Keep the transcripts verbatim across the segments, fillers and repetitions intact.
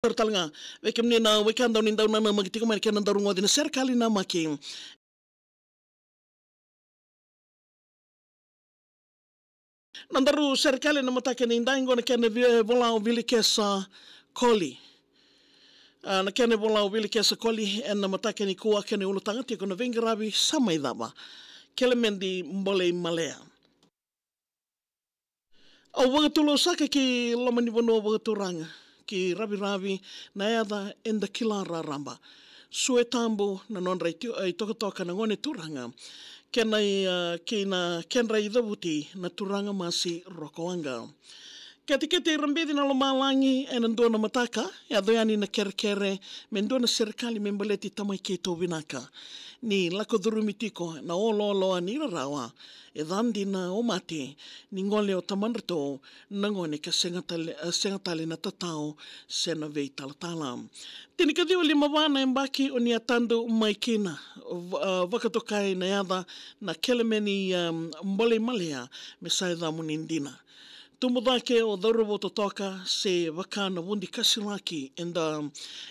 Toro tale ga vei kemuni na wekada ni dau nanamaki tiko mai na kena dau rogoci na Serekali Namaki. Na daru serekali na mataka ni dai qo na kena vi-, vola o Vilikesa Koli. A, na kena vola o Vilikesa Koli ena mataka ni kua kena ulutaga tiko na veiqaravi sa mai cava. Kelemedi Bolei Malea. Au vakatulou saka ki loma ni vanua vakaturaga, ki Raviravi, na yaca eda kila raraba. Sue tabu na nodra iti-, itokatoka na gone turaga. Kena i, a, kei na kedra icavuti na turaga masi Rokowaqa. Ketekete i Rabeci na lomalagi ena dua na mataka, yaco yani na kerekere me dua na serekali me baleti tamai keitou vinaka. Ni lako curumi tiko na olooloa ni rarawa, e ca dina o mate, ni gole o tamadratou na gone ka sega tale, e, sega tale na tatao se na veitalatala. Tinikaciwa lima va na yabaki o ni a tadu mai kina, va-, a, vakatokai na yaca na Kelemeni, a, Bolei Malea me sa yacamuni dina. Tubu cake o cauravou totoka se vaka na vudi kasilaki eda,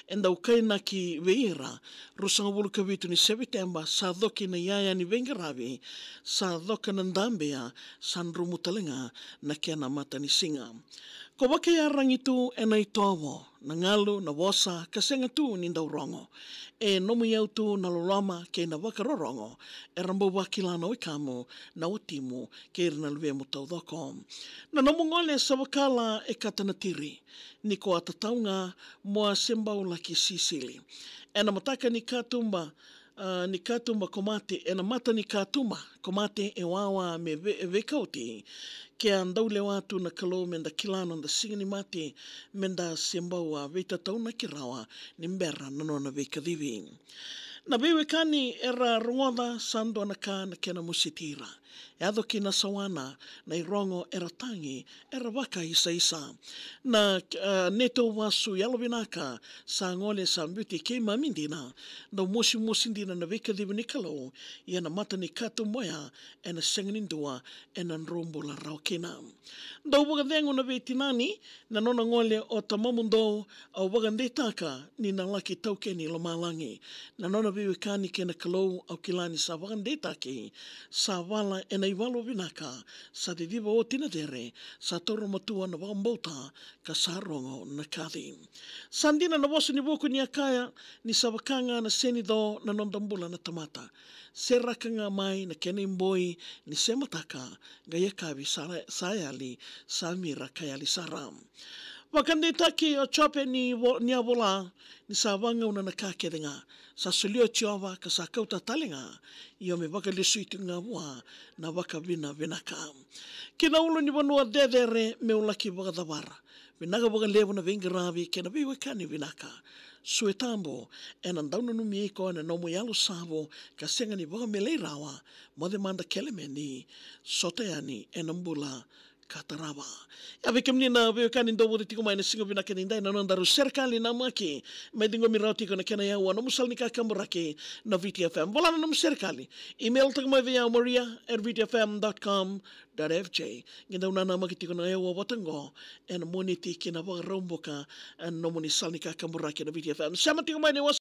eda ukainaki vei ira. Ruasagavulu ka vitu ni Seviteba sa coki na iyaya ni veiqaravi, sa coka na dabea, sa drumu tale ga na kena matanisiga. Ko vakaiyaragi tu ena itovo, na galu, na vosa, ka sega tu ni dau rogo. E nomu iyau tu na loloma kei na vakarorogo, era bau vakila na wekamu, na watimu, kei ira na luvemu taucoko. Na nomu gole sa vakala e kata na tiri, ni ko a tatau ga mo a se bau laki sisili. Ena mataka ni katuba, a, ni katuba ko mate, ena mata ni katuba ko mate e wawa me ve-, veikauti. Ke a dau lewa tu na Kalou meda kila noda siga ni mate, meda se bau a veitataunaki rawa ni bera na nona veikacivi. Na veiwekani era rogoca sa dua na ka na kena mositi ira. Yaco ki na sawana, na irogo era tagi, era vakaisaisa. Na, e, neitou vasu yalovinaka sa gole sa biuti keimami dina. Dau mosimosi dina na veikacivi ni Kalou, ia na mata ni katuba oya ena sega ni dua ena drobula rawa kina. Dau vakacegu na veitinani, na nona gole o tamamudou, au vakadeitaka ni na laki taukeni lomalagi. Na nona veiwekani kei na Kalou au kila ni sa vakadeitaki, sa vala ena ivalu vinaka, sa ciciva oti na cere, sa taura matua na vakabauta, ka sa rogo na kaci. Sa dina na vosa ni vuku ni a kaya, ni sa vaka ga na senico na noda bula na tamata. Seraka ga mai na kena iboi ni semataka, qai yakavi sa, sa yali, sa mira ka yali sara. Vakadeitaki o Jope ni vo-, ni a vola, ni sa vagauna na ka kece ga. Sa solia o Jiova ka sa kauta tale ga, io me vakalesui tiko ga vua na vakavinavinaka. Ki na ulu ni vanua cecere meu laki vakacavara. Vinaka vakalevu na veiqaravi kei na veiwekani vinaka. Sue tabu, ena dau nanumi iko ena nomu yalo savu, ka sega ni vakamelei rawa, moce mada Kelemeni, sota yani ena bula ka tarava. Ia vei kemuni na veiwekani dou voci tiko mai na siga vinaka ni dai na nodaru serekali namaki, mai ciqomi rawa tiko na kena yaua, nomu sala ni kakaburaki na V T F M. Vola na nomu serekali, email taka mai vei au, maria at V T F M dot com dot F J. Qai dau nanamaki tiko na yaua vata qo ena Moniti ki na Vakaraubuka, ena nomuni sala ni kakaburaki na V T F M. Sema tiko mai na yaua